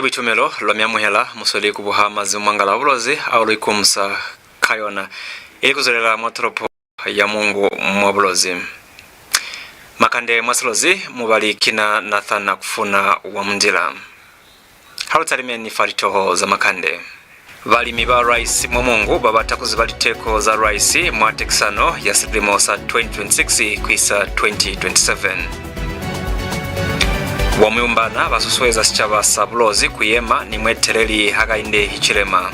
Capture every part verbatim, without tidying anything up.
Buitumelo lwa mi amuhela, mu sweli ku buha mazimumwangala a Bulozi ao lu ikumusa ka yona, ili ku zwelela mwa tolopo ya Mongu mwa Bulozi. Makande mwa Silozi, mubali ki na Nathan Akufuna wa Mundila. Ha lu talimeni fa litoho za makande. Balimi ba rice mwa Mongu ba bata ku ziba liteko za rice mwa tekisano ya silimo sa twenty twenty-six ku isa twenty twenty-seven. Wa Muyumbana ba susueza sicaba sa Bulozi ku yema ni mueteleli Hakainde Hichilema.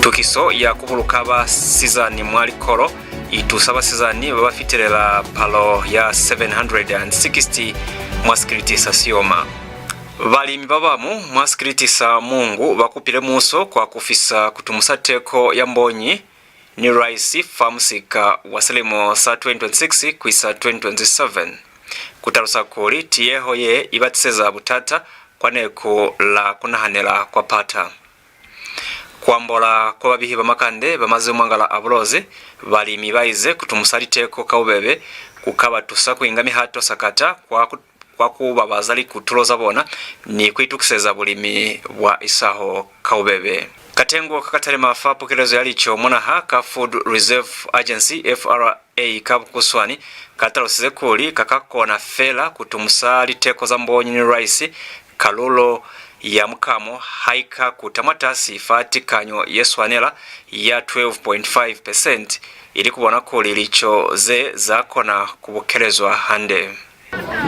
Tukiso ya ku buluka basizani mwa likolo i tusa basizani ba ba fitelela palo ya seven hundred and sixty mwa sikiliti sa Sioma. Balimi ba bamu mwa sikiliti sa Mongu ba kupile muuso ku akufisa ku tumusa teko ya mbonyi ni rice fa musika wa silimo sa twenty twenty-six ku isa twenty twenty-seven, ku talusa kuli tiyeho ye i ba tiseza butata kwa neku la ku nahanela kwa pata. Ku ambola kwa babihi ba makande ba mazimumwangala a Bulozi, balimi ba ize ku tumusa liteko ka bubebe ku ka ba tusa ku inga mihato sakata kwa ku, kwa ku babaza likutulo za bona ni ku itukiseza bulimi bwa isaho ka bubebe. Katengo ka ka talima fa pukelezo ya lico mwa naha ka Food Reserve Agency, F R A ka bukuswani, ka talusize kuli ka ka kona fela ku tumusa liteko za mbonyi ni rice, kalulo ya mukamo ha i ka kuta mwatasi fa tikanyo ye swanela ya twelve point five percent, ili ku bona kuli lico ze za kona ku bukelezwa hande.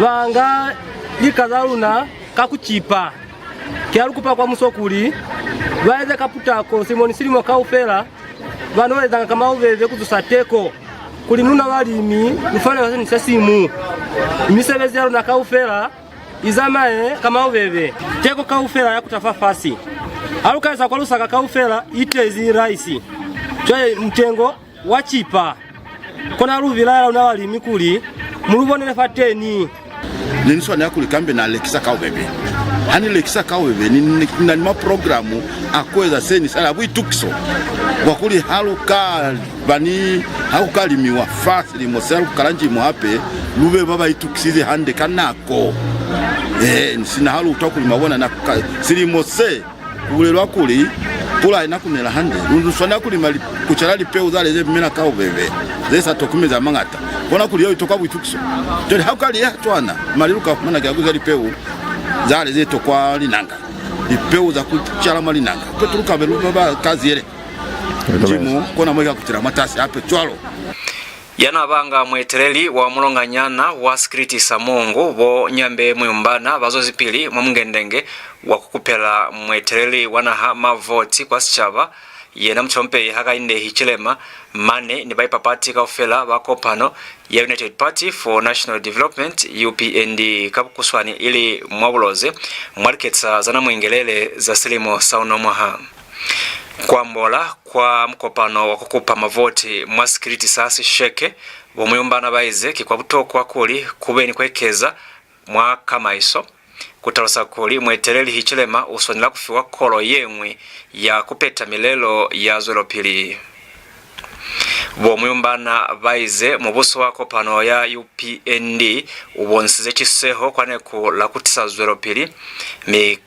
Ba nga lika za luna ka ku cipa. Ki ha lu kupa kwa muso kuli ba eze ka putako silimo ni silimo kaufela, ba no ezanga ka maubebe ku zusa teko, kuli luna balimi lu fane fa se ni se simu. Misebezi ya luna kaufela i zamaye ka maubebe. Teko kaufela ya kuta fafasi. Ha lu ka eza kwa Lusaka kaufela i tezi rice. Cwale mutengo wa cipa. Kona lu bilaela luna balimi kuli mu lu bonele fateni. Ne ni swanela kuli kambe na lekisa ka bubebe. Ha ni lekisa ka bubebe, ni, ni, ni na ni maprogramu a ku eza se ni sala buitukiso bwa kuli ha lu ka ba ni, ha ku ka limiwa fa silimo se, ha lu kala njimo hape, lu be ba ba itukisize hande ka nako. Ee, ni sina ha lu utwa kuli mabona na ka, silimo se, ku bulelwa kuli pula ha i na ku nela hande. Lu, lu swanela ku lima li, ku cala lipeu za leze mela ka bubebe, ze sa tokwi mezi a mañata. Kona kuli yeo i tokwa buitukiso. Cwale ha ku ka liyeha cwana, mali lu ka fumana ki a ku za lipeu za leze tokwa linanga, lipeu za ku cala mwa linanga. Petu lu ka be lu ba, ba ka ziyele. Njimo kona mo i ka kutela mwatasi hape cwalo. Ya n'a banga mueteleli wa mulonganyana wa sikiliti sa Mongu, bo Nyambe Muyumbana, ba zwezipili mwa mungendenge wa ku kupela mueteleli wa naha mavoti kwa sicaba, yena mucompeli Hakainde Hichilema, mane ni baipapati kaufela ba kopano ya United Party for National Development, U P N D ka bukuswani, ili mwa Bulozi, mwa liketisa za namuingelele za silimo sa uno mwaha. Ku ambola kwa mukopano wa ku kupa mavoti mwa sikiliti sa Sesheke, bo Muyumbana ba ize ki kwa butokwa kuli ku be ni ku ekeza mwa kamaiso, ku talusa kuli mueteleli Hichilema u swanela ku fiwa kolo ye ñwi ya ku peta milelo ya zwelopili. Bo Muyumbana ba ize mubuso wa kopano ya U P N D u bonisize ciseho kwa neku la ku tisa zwelopili, mi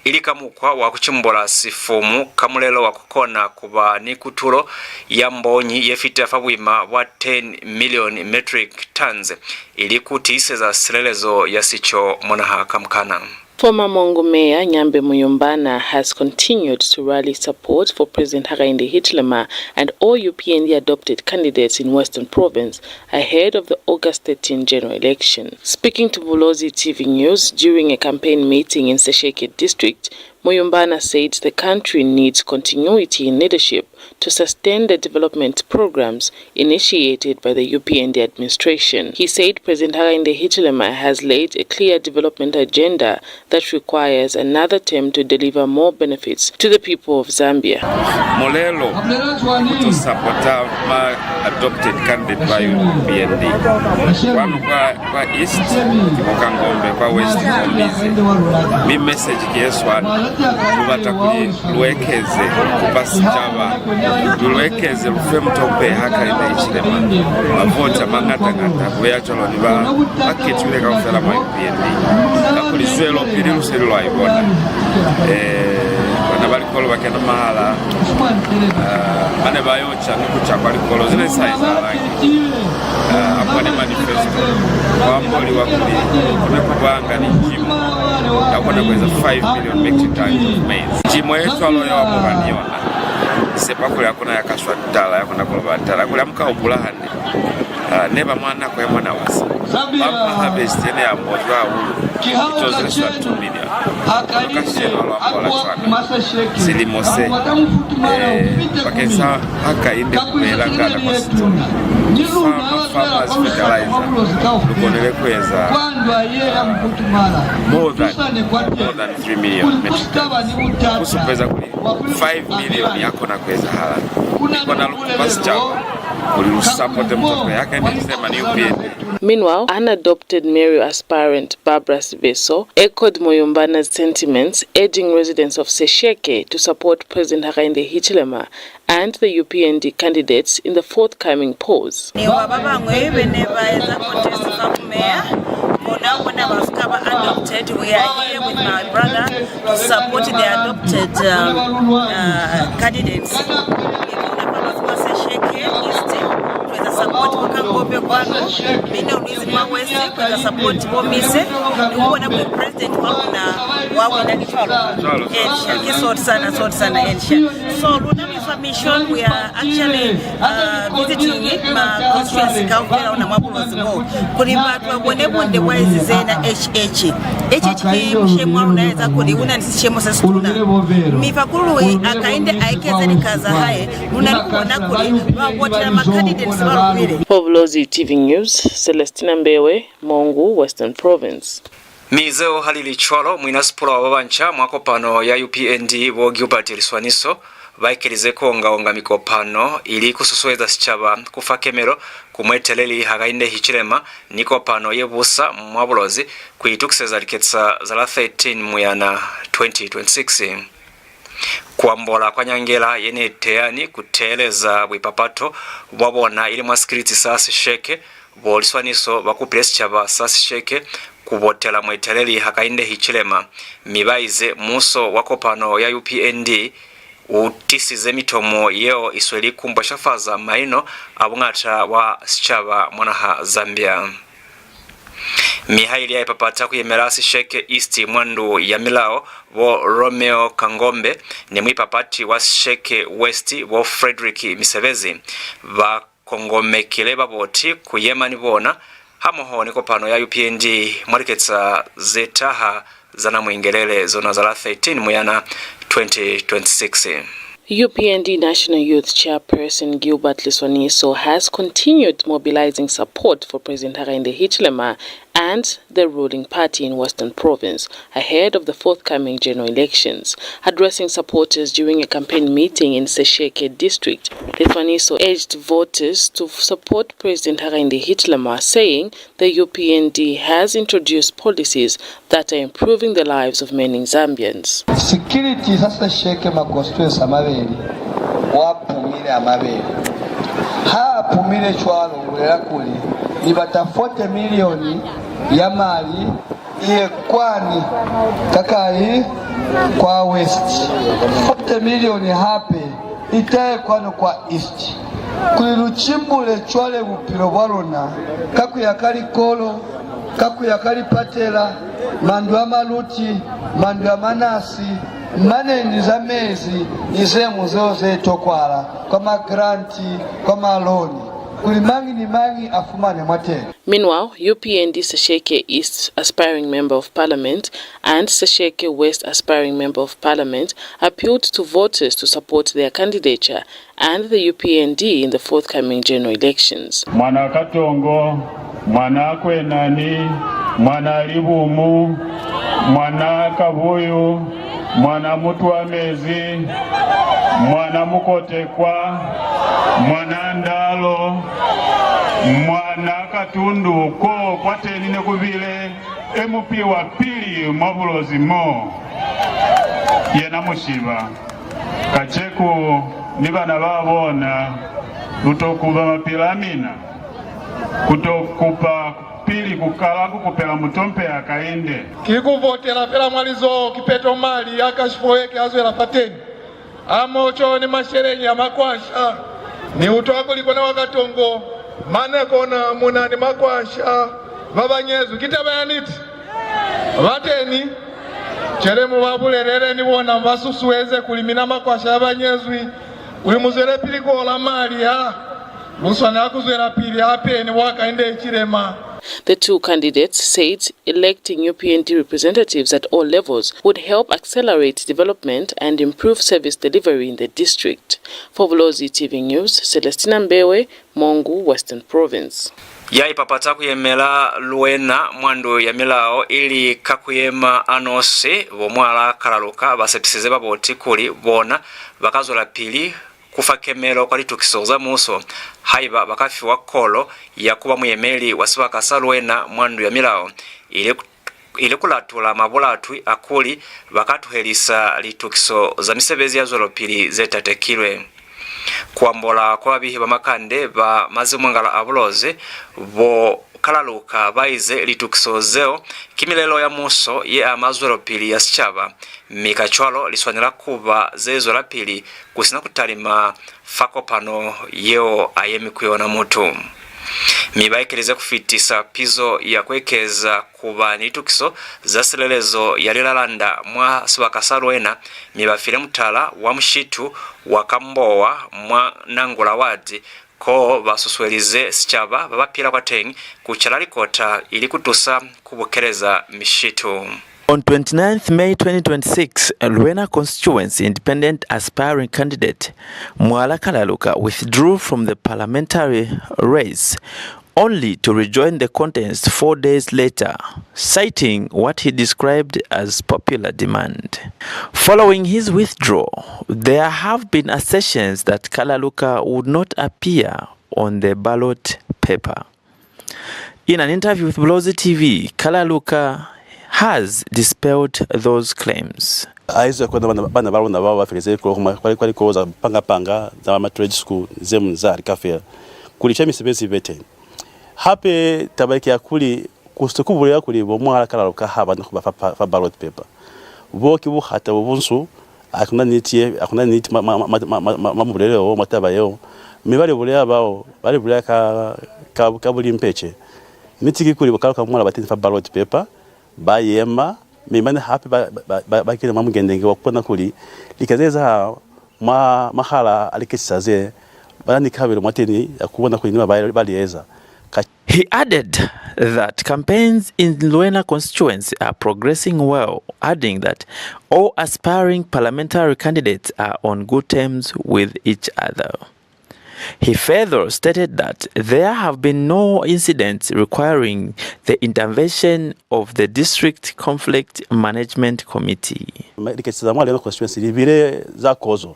ili ka mukwa wa ku cimbula sifumu ka mulelo wa ku kona ku ba ni kutulo ya mbonyi ye fita fa buima bwa ten million metric tons, ili ku tiiseza silelezo ya sico mwa naha kamukana. Former Mongu Mayor Nyambe Muyumbana has continued to rally support for President Hakainde Hichilema and all U P N D adopted candidates in Western Province ahead of the August thirteen general election. Speaking to Bulozi T V News during a campaign meeting in Sesheke District, Muyumbana said the country needs continuity in leadership to sustain the development programs initiated by the U P N D administration. He said President Hakainde Hichilema has laid a clear development agenda that requires another term to deliver more benefits to the people of Zambia. Mulelo ku to sapota ma adopted candidate ba U P N D. Kwanu kwa, kwa East ki bo Kangombe, kwa West ki bo Mbize. Mi message ki ye swana. Lu bata kuli lu ekeze ku kupa sicaba, lu lu ekeze, lu fe mutope ha Hakainde Hichilema mavoti a mañata-ñata, ku beya cwalo ni ba, ba ketwile kaufela mwa U P N D. Kakuli zwelopili lu se lu lwa i bona. Eh, bana ba likolo ba kena mahala, ah, ba ne ba yo ca ni ku ca kwa likolo, ze ne sa ezahalangi. Ah, mwa ni manifesto kwa amboliwa kuli ku ne ku banga ni njimu ya kona ku eza five million metric tons of maize. Njimu ye cwalo ya ambola ni yona. Ni sepa kuli ha ku na ya ka shwa tala, ya kona ku loba tala. Kuli ha mu ka hupula hande, ah, ne ba mwa nako ya mwana wasa. Bumpa harvest ye ne ya ambozwa hahulu, i toze swa two million. Kacenu ha lu ambola cwana, silimo se, eh, bakeñisa Hakainde ku beelangana kwa situna, fa ma farmers fertilizer, lu konile ku eza, ah, more than, more than three million metric tons. Ku supeza kuli five million ya kona ku ezahala. Ni kona lu kupa sicaba kuli lu sapote mutoto ya Hakainde Hichilema ni U P N D. Meanwhile, unadopted male aspirant Barbara Sibeso echoed Muyumbana's sentiments, urging residents of Sesheke to support President Hakainde Hichilema and the U P N D candidates in the forthcoming polls. Ni ba ba bañwi be ne ba eza contest fa bumeya, bona bona ba si ka ba adopted. We are here with my brother to support the adopted, um, uh, candidates. Ni kona fa ba Sesheke East, ku eza support kwa Kangombe kwanu, mi ne lu izi kwa West ku eza support bo Mise, ni ku bona kuli president wa luna wa wina ni cwalo. Ensha, ki so sana, so sana, ensha. So, luna mi fa mission, we are actually, uh, visiting ma constituency kaufela ona mwa Bulozi mo, kuli batu ba bone bunde bwa ezize yena H H. H H ki mushemi wa luna ya eza kuli u na ni sishemo se situna. Mi fa kuli Hakainde a ekeze lika za hae, lu na ni ku bona kuli lwa votela ma candidates ba lu lwile. For Bulozi T V News, Celestina Mbewe, Mongu, Western Province. Mi zeo ha li li cwalo, muinasipula wa ba banca mwa kopano ya U P N D, bo Gilbert Liswaniso, ba ekelize ku onga-onga mikopano ili ku susueza sicaba ku fa kemelo ku mueteleli Hakainde Hichilema ni kopano ye busa mwa Bulozi ku itukiseza liketisa za la thirteen Muyana twenty twenty-six. Ku ambola kwa nyangela ye ne teyani ku teeleza buipapato bwa bona ili mwa sikiliti sa Sesheke, bo Liswaniso ba kupile sicaba sa Sesheke ku votela mueteleli Hakainde Hichilema, mi ba ize muuso wa kopano ya U P N D u tisize mitomo yeo i sweli ku mbweshafaza maino a buñata bwa sicaba mwa naha Zambia. Mi haili ya ipapata ku yemela Sesheke East mwa ndu ya milao, bo Romeo Kangombe ni muipapati wa Sesheke West, bo Frederick Misebezi, ba kongomekile baboti ku yema ni bona, hamoho ni kopano ya U P N D mwa liketisa ze taha za Namuingelele, zona za la thirteen Muyana twenty twenty-six. U P N D National Youth Chairperson Gilbert Liswaniso has continued mobilizing support for President Hakainde Hichilema and the ruling party in Western Province ahead of the forthcoming general elections. Addressing supporters during a campaign meeting in Sesheke district, Liswaniso urged voters to support President Hakainde Hichilema, saying the U P N D has introduced policies that are improving the lives of many Zambians. Sikiliti sa Sesheke ma constituency a mabeli wa pumile a mabeli. Ha a pumile cwalo, u bulela kuli, "Ni bata forty million ya mali i ye kwani." Kakai? Kwa West. Forty million hape i tahe kwanu kwa East, kuli lu cimbule cwale bupilo bwa luna ka ku ya ka likolo, ka ku ya ka lipatela, mandu a maluti, mandu a manasi, mane ni za mezi, ni ze ñwi zeo ze tokwahala, kwa magranti, kwa maloni, kuli mañi ni mañi a fumane mwateni. Meanwhile, U P N D Sesheke East aspiring member of parliament and Sesheke West aspiring member of parliament appealed to voters to support their candidature and the U P N D in the forthcoming general elections. Mwana Katongo, mwana Kwenani, mwana Libumu, mwana Kabuyu, mwana Mutwamezi, mwana Mukotekwa, mwana Ndalo, mwana Katundu, ko kwateni ne ku bile M P wa pili mwa Bulozi mo. Yena Mushiba, kaceku ni bana ba bona, lu to kuba mapila a mina, ku to kupa pili ku kala ku kupela mutompehi Hakainde. Ki ku votela fela mwa lizoho kipeto mali a kashifoeki a zwela fateni. Amoco ni masheleñi a makwasha, ni utwa kuli kona kwa Katongo, mane kona mu na ni makwasha ba ba nyezwi. Ki taba ya niti. Ba teñi. Cwale mu ba bulelele ni bona, mu ba susueze kuli mina makwasha ba ba nyezwi, kuli mu zwelepili ku ola mali a. Lu swanela ku zwelapili hape ni bo Hakainde Hichilema. The two candidates said electing U P N D representatives at all levels would help accelerate development and improve service delivery in the district. For Bulozi T V News, Celestina Mbewe, Mongu, Western Province. Ya ipapata ku yemela Luena mwa ndu ya milao ili ka ku yema a nosi, bo Mwala Kalaluka ba sepisize baboti kuli bona ba ka zwelapili ku fa kemelo kwa litukiso za muuso haiba ba ka fiwa kolo ya ku ba muyemeli wa sibaka sa Luena mwa ndu ya milao, ili, ili ku latula mabulatwi a kuli ba ka tuhelisa litukiso za misebezi ya zwelopili ze tatekilwe. Ku ambola kwa babihi ba makande ba mazimwangala a Bulozi, bo Kalaluka ba ize litukiso zeo ki milelo ya muuso ye ama zwelopili ya sicaba, mi kacwalo li swanela ku ba ze zwelapili ku si na ku talima fa kopano yeo a yemi ku yona mutu. Mi ba ekelize ku fitisa pizo ya ku ekeza ku ba ni litukiso za silelezo ya lilalanda mwa sibaka sa Luena, mi ba file mutala wa mushitu wa Kambowa mwa Nangula Ward, ko ba susuelize sicaba ba ba pila kwateñi ku cala likota ili ku tusa ku bukeleza mishitu. On twenty-ninth May twenty twenty-six, Luena constituency independent aspiring candidate Mwala Kalaluka withdrew from the parliamentary race, only to rejoin the contest four days later, citing what he described as popular demand. Following his withdrawal, there have been assertions that Kalaluka would not appear on the ballot paper. In an interview with Bulozi T V, Kalaluka has dispelled those claims. Aizo ya kona bana, bana ba luna bao ba feleze likolo kwa, kwa, kwa likolo za panga-panga za ma trade school, ze muñwi za lika fela, kuli fa misebezi ibe teñi. Hape taba ki ya kuli ku se ku bulela kuli bo Mwala Kalaluka ha ba na ku ba fa, fa, fa ballot paper. Bo ki buhata bo bunsu, ha ku na niti ye, ha ku na niti mwa, mwa, mwa mubulelelo wo, mwa taba yeo. Mi ba li bulela bao, ba li bulela ka, ka, ka bulimpece. Niti ki kuli bo Kalaluka Mwala ba teñi fa ballot paper, ba yema, mi mane hape ba, ba, ba, ba kile mwa mungendenge wa ku bona kuli lika ze ezahala mwa, mwahalaa likesisa ze, ba na ni kabelo mwateñi ya ku bona kuli ni ba, ba, ba li eza. Ka He added that campaigns in Luena constituency are progressing well, adding that all aspiring parliamentary candidates are on good terms with each other. He further stated that there have been no incidents requiring the intervention of the District Conflict Management Committee. Ma-, liketisa mwa Luena constituency li bile za kozo.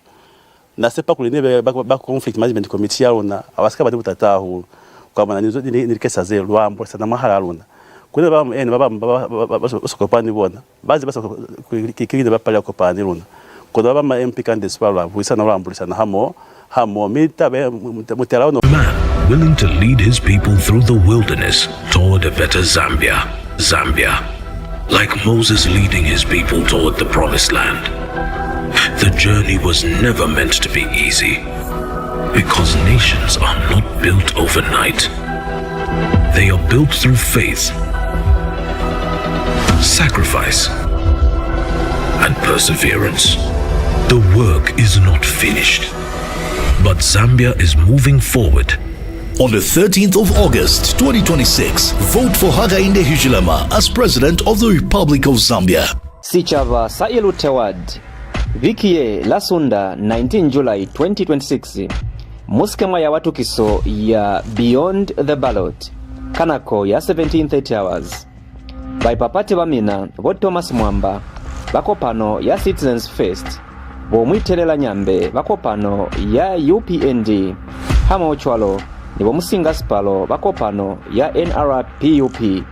Na sepa kuli nebe ba, ba Conflict Management Committee ya luna ha ba si ka ba ni butata hahulu. Kwa mona ni, ni, ni likesa ze lwa ambolisana mwahalaa luna. Ku na ba bañwi, ene, ba bañwi ba, ba, ba, ba, ba so, so kopani bona. Ba ziba so, ki, ki, ki ne ba palelwa ku kopana ni luna. Kono ba bañwi ma M P candidates ba lwa buisana, lwa ambolisana hamoho, hamoho. Mi taba ye mu-, mu-, mutala ona. A man willing to lead his people through the wilderness toward a better Zambia. Zambia. Like Moses leading his people toward the promised land. The journey was never meant to be easy, because nations are not built overnight. They are built through faith, sacrifice, and perseverance. The work is not finished, but Zambia is moving forward. On the thirteenth of August twenty twenty-six, vote for Hakainde Hichilema as President of the Republic of Zambia. Sicaba sa Ilute Ward. Viki ye, la Sunda, nineteen July twenty twenty-six, mu si ke mwa ya wa tukiso ya Beyond the Ballot ka nako ya seventeen thirty hours. Baipapati ba mina, bo Thomas Mwamba, ba kopano ya Citizens First, bo Mwitelela Nyambe ba kopano ya U P N D, hamohocwalo ni bo Musinga Sipalo ba kopano ya N R P U P,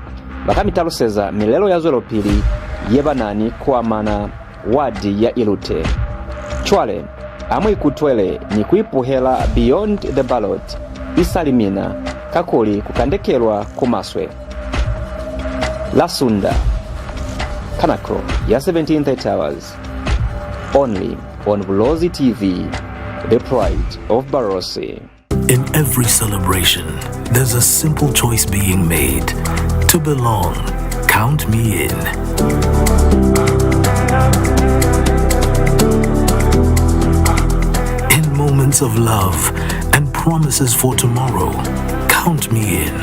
ba ka mi taluseza milelo ya zwelopili ye ba na ni ku amana wadi ya Ilute. Cwale, a mu ikutwele ni ku ipuhela Beyond the Ballot isali mina, kakuli ku kandekelwa ku maswe. La Sunda, ka nako ya seventeen thirty hours, only on Bulozi T V, the pride of Barotse. In every celebration, there's a simple choice being made. To belong, count me in. In moments of love and promises for tomorrow, count me in.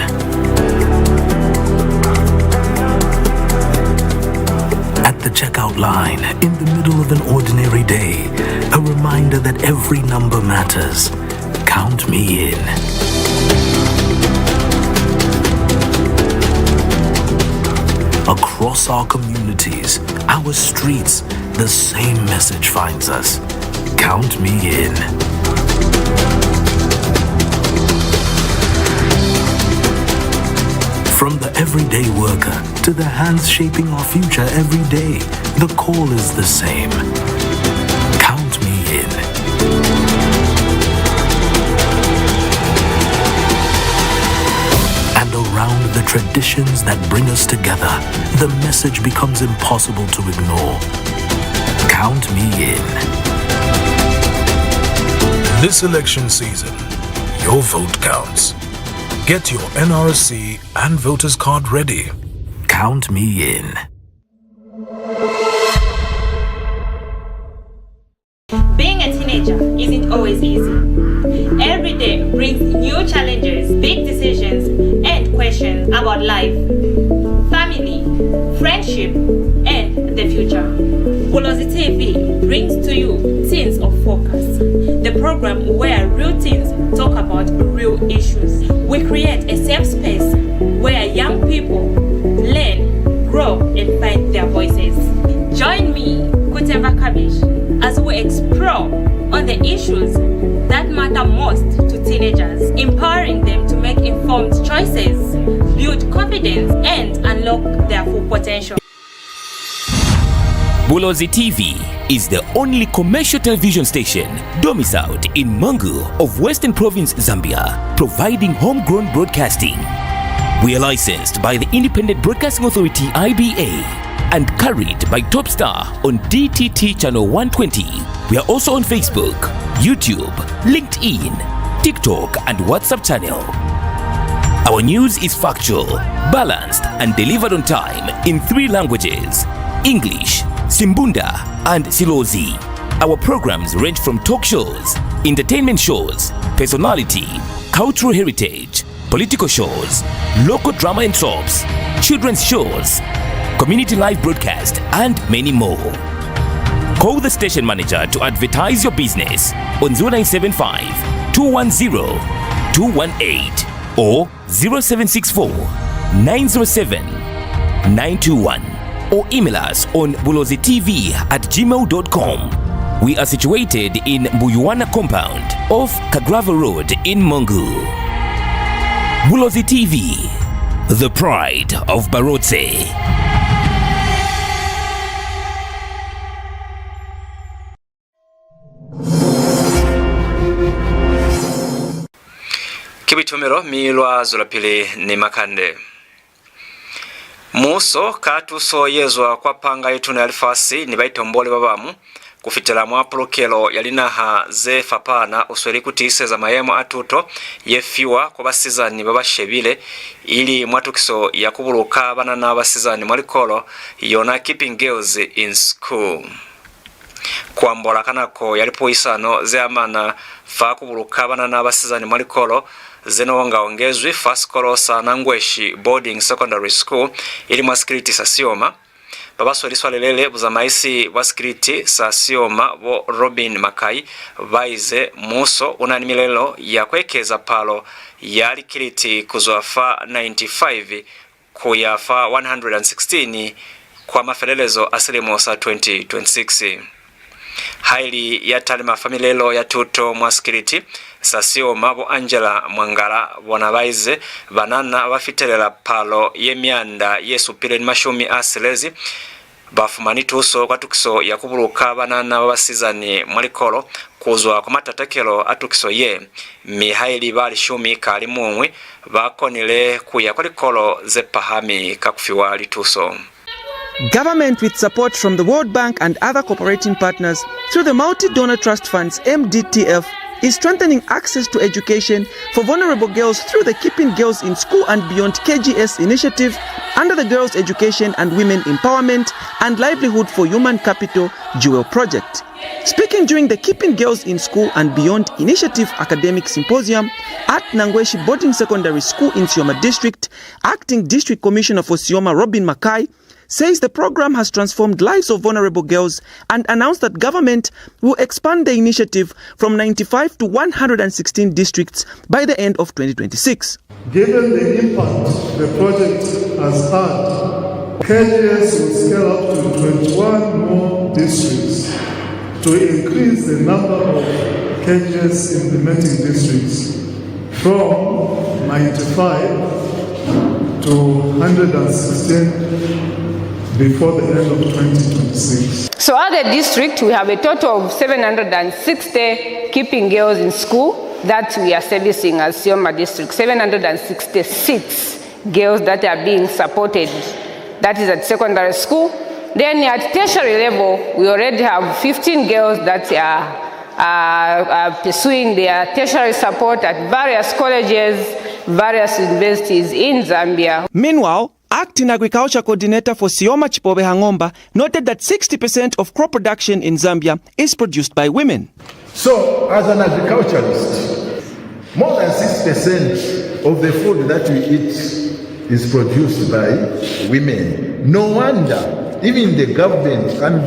At the checkout line, in the middle of an ordinary day, a reminder that every number matters. Count me in. Across our communities, our streets, the same message finds us. Count me in. From the everyday worker to the hands shaping our future every day, the call is the same. Count me in. And around the traditions that bring us together, the message becomes impossible to ignore. Count me in. This election season, your vote counts. Get your N R S C and voter's card ready. Count me in. Being a teenager isn't always easy. Every day brings new challenges, big decisions, and questions about life, family, friendship, and the future. Bulozi T V brings to you Teens of Focus, the program where real teens talk about real issues. We create a safe space where young people learn, grow, and find their voices. Join me, Kutemba Kabish, as we explore on the issues that matter most to teenagers, empowering them to make informed choices, build confidence, and unlock their full potential. Bulozi T V is the only commercial television station domiciled in Mongu of Western Province, Zambia, providing homegrown broadcasting. We are licensed by the Independent Broadcasting Authority, I B A, and carried by Top Star on D T T channel one twenty. We are also on Facebook, YouTube, LinkedIn, TikTok, and WhatsApp channel. Our news is factual, balanced, and delivered on time in three languages, English, Simbunda, and Silozi. Our programs range from talk shows, entertainment shows, personality, cultural heritage, political shows, local drama and soaps, children's shows, community live broadcast, and many more. Call the station manager to advertise your business on zero nine seven five, two one zero, two one eight or zero seven six four, nine zero seven, nine two one, or email us on bulozi T V at gmail dot com. We are situated in Mbuyuwana compound off Kagrava Road in Mongu. Bulozi T V, the pride of Barotse. Ki buitumelo, mi lwa zwelapili ni makande. Muuso, ka tuso ye zwa kwa Panga ye Tuna ya Lifasi ni baitomboli ba bañwi, ku fitela mwa Pulukelo ya Linaha ze Fapahana, u sweli ku tiiseza mayemo a tuto ye fiwa kwa basizani ba ba shebile, ili mwa tukiso ya ku buluka banana ba basizani mwa likolo, yona Keeping Girls in School. Ku ambola ka nako ya lipuisano ze amana fa ku buluka banana ba basizani mwa likolo ze ne ongaongezwi fa sikolo sa Nangweshi Boarding Secondary School, ili mwa sikiliti sa Sioma, ba ba sweli swalelele buzamaisi bwa sikiliti sa Sioma, bo Robin Makai, ba ize muuso u na ni milelo ya ku ekeza palo ya likiliti ku zwa fa ninety-five ku ya fa one hundred and sixteen kwa mafelelezo a silimo sa twenty twenty-six. Haili ya talima fa milelo ya tuto mwa sikiliti sa Sioma, bo Angela Mwangala, bona ba ize banana ba fitelela palo ye mianda ye supile ni mashumi a silezi Ba fumani tuso kwa tukiso ya ku buluka banana ba basizani mwa likolo ku zwa kwa matatakelo a tukiso ye, mi haili ba lishumi ka limuñwi ba konile ku ya kwa likolo ze pahami ka ku fiwa lituso. Government, with support from the World Bank and other cooperating partners through the Multi-Donor Trust Funds, M D T F, is strengthening access to education for vulnerable girls through the Keeping Girls in School and Beyond, K G S, initiative under the Girls Education and Women Empowerment and Livelihood for Human Capital, JEWEL, project. Speaking during the Keeping Girls in School and Beyond Initiative Academic Symposium at Nangweshi Boarding Secondary School in Sioma District, Acting District Commissioner for Sioma Robin Mackay says the program has transformed lives of vulnerable girls and announced that government will expand the initiative from ninety-five to one hundred sixteen districts by the end of twenty twenty-six. Given the impact the project has had, K G S will scale up to twenty-one more districts to increase the number of K G S implementing districts from ninety-five to hundred and sixteen before the end of twenty twenty-six. So at the district, we have a total of seven hundred and sixty Keeping Girls in School that we are servicing as Sioma District, seven hundred and sixty-six girls that are being supported, that is at secondary school. Then at tertiary level, we already have fifteen girls that are, are, are pursuing their tertiary support at various colleges, various universities in Zambia. Meanwhile, Acting Agriculture Coordinator for Sioma, Chipobe Hangomba, noted that sixty percent of crop production in Zambia is produced by women. So, as an agriculturist, more than sixty percent of the food that we eat is produced by women. No wonder even the government and,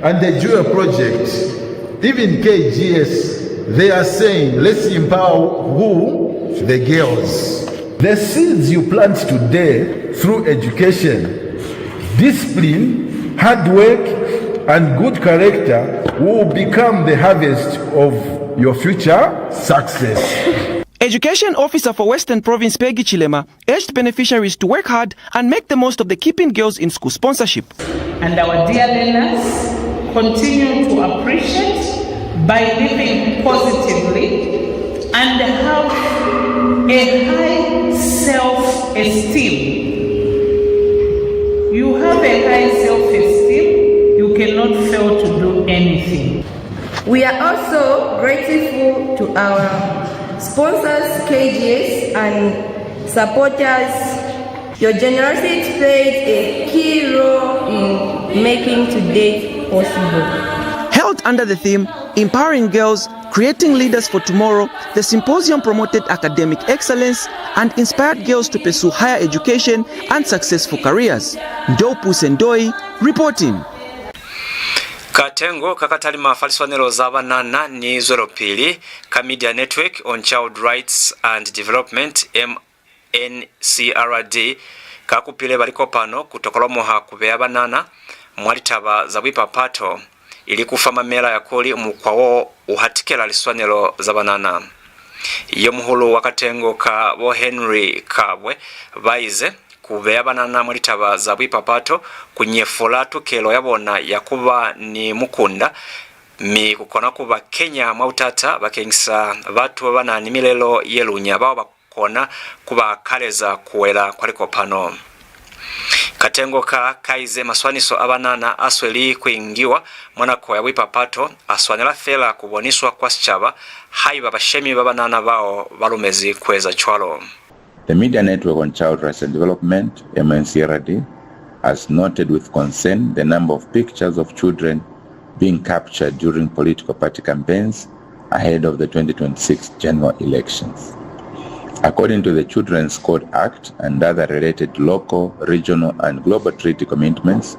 and the JEWEL project, even K G S, they are saying, "Let's empower who? The girls." The seeds you plant today through education, discipline, hard work, and good character will become the harvest of your future success. Education Officer for Western Province Peggy Chilema urged beneficiaries to work hard and make the most of the Keeping Girls in School sponsorship. And our dear learners, continue to appreciate by living positively and have a high self-esteem. You have a high self-esteem, you cannot fail to do anything. We are also grateful to our sponsors, K G S, and supporters. Your generosity played a key role in making today possible. Held under the theme, "Empowering Girls, Creating Leaders for Tomorrow," the symposium promoted academic excellence and inspired girls to pursue higher education and successful careers. Ndopuse Ndoi reporting. Katengo ka ka talima fa liswanelo za banana ni zwelopili ka Media Network on Child Rights and Development, M N C R D, ka kupile ba likopano ku tokolomoha ku beya banana mwa litaba za buipapato, ili ku fa mamela ya kuli mukwa wo u hatikela liswanelo za banana. Yo muhulu wa katengo ka, bo Henry Kabwe, ba ize, ku beya banana mwa litaba za buipapato ku nyefula tukelo ya bona ya ku ba ni mukunda, mi ku kona ku ba kenya mwa butata bakeñisa batu ba ba na ni milelo ye lunya bao ba kona ku ba akaleza ku wela kwa likopano. Katengo ka ka ize maswaniso a banana a sweli ku ingiwa mwa nako ya buipapato a swanela fela ku boniswa kwa sicaba haiba bashemi ba banana bao ba lumezi ku eza cwalo. The Media Network on Child Rights and Development, M N C R D, has noted with concern the number of pictures of children being captured during political party campaigns ahead of the twenty twenty-six general elections. According to the Children's Code Act and other related local, regional, and global treaty commitments,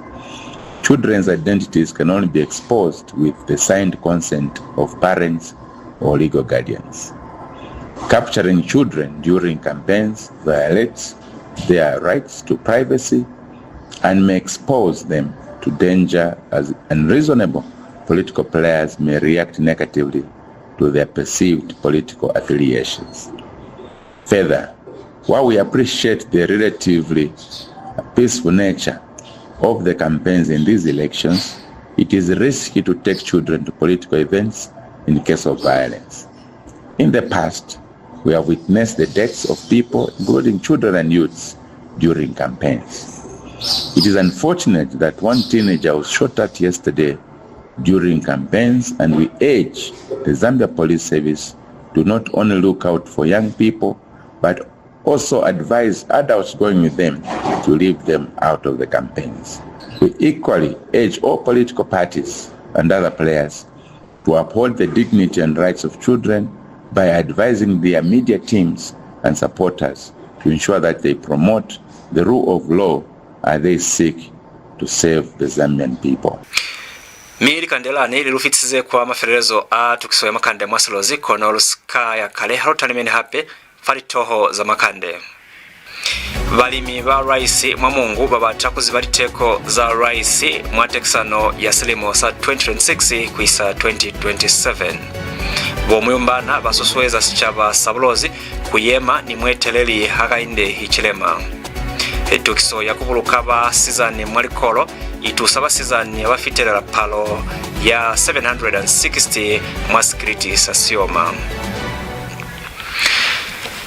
children's identities can only be exposed with the signed consent of parents or legal guardians. Capturing children during campaigns violates their rights to privacy and may expose them to danger, as unreasonable political players may react negatively to their perceived political affiliations. Further, while we appreciate the relatively peaceful nature of the campaigns in these elections, it is risky to take children to political events in case of violence. In the past, we have witnessed the deaths of people, including children and youths, during campaigns. It is unfortunate that one teenager was shot at yesterday during campaigns, and we urge the Zambia Police Service to not only look out for young people, but also advise adults going with them to leave them out of the campaigns. We equally urge all political parties and other players to uphold the dignity and rights of children by advising their media teams and supporters to ensure that they promote the rule of law as they seek to serve the Zambian people. Mi likande lani li lu fitisize kwa mafelelezo a tukiso ya makande mwa Silozi, kono lu si ka ya kale, ha lu talimeni hape fa litoho za makande. Balimi ba rice mwa Mongu ba bata ku ziba liteko za rice mwa tekisano ya silimo sa twenty twenty-six ku isa twenty twenty-seven. Bo Muyumbana ba susueza sicaba sa Bulozi ku yema ni mueteleli ha Hakainde Hichilema. Tukiso ya ku buluka basizani mwa likolo i tusa basizani ba ba fitelela palo ya seven hundred and sixty mwa sikiliti sa Sioma.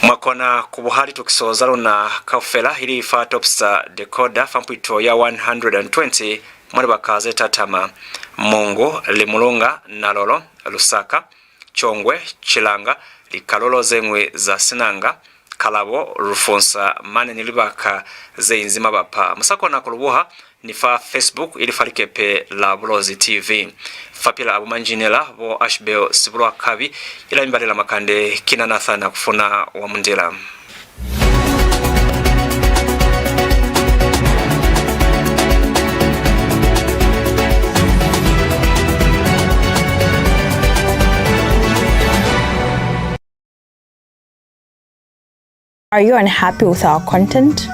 Mwa kona ku buha litukiso za luna kaufela ili fa Topstar Decoder fa mpwito ya one hundred and twenty mwa libaka ze tatama: Mongu, Limulunga, Nalolo, Lusaka, Chongwe, Chilanga, likalulo ze ñwi za Senanga, Kalabo, Rufunsa, mane ni libaka ze inzi mabapa. Mu sa kona ku lu buha ni fa Facebook ili fa likepe la Bulozi T V. Fapil'a bo manjinela bo Ashbel Sibulwakabi, ila mi balela makande ki na Nathan Akufuna wa Mundila. Are you unhappy with our content?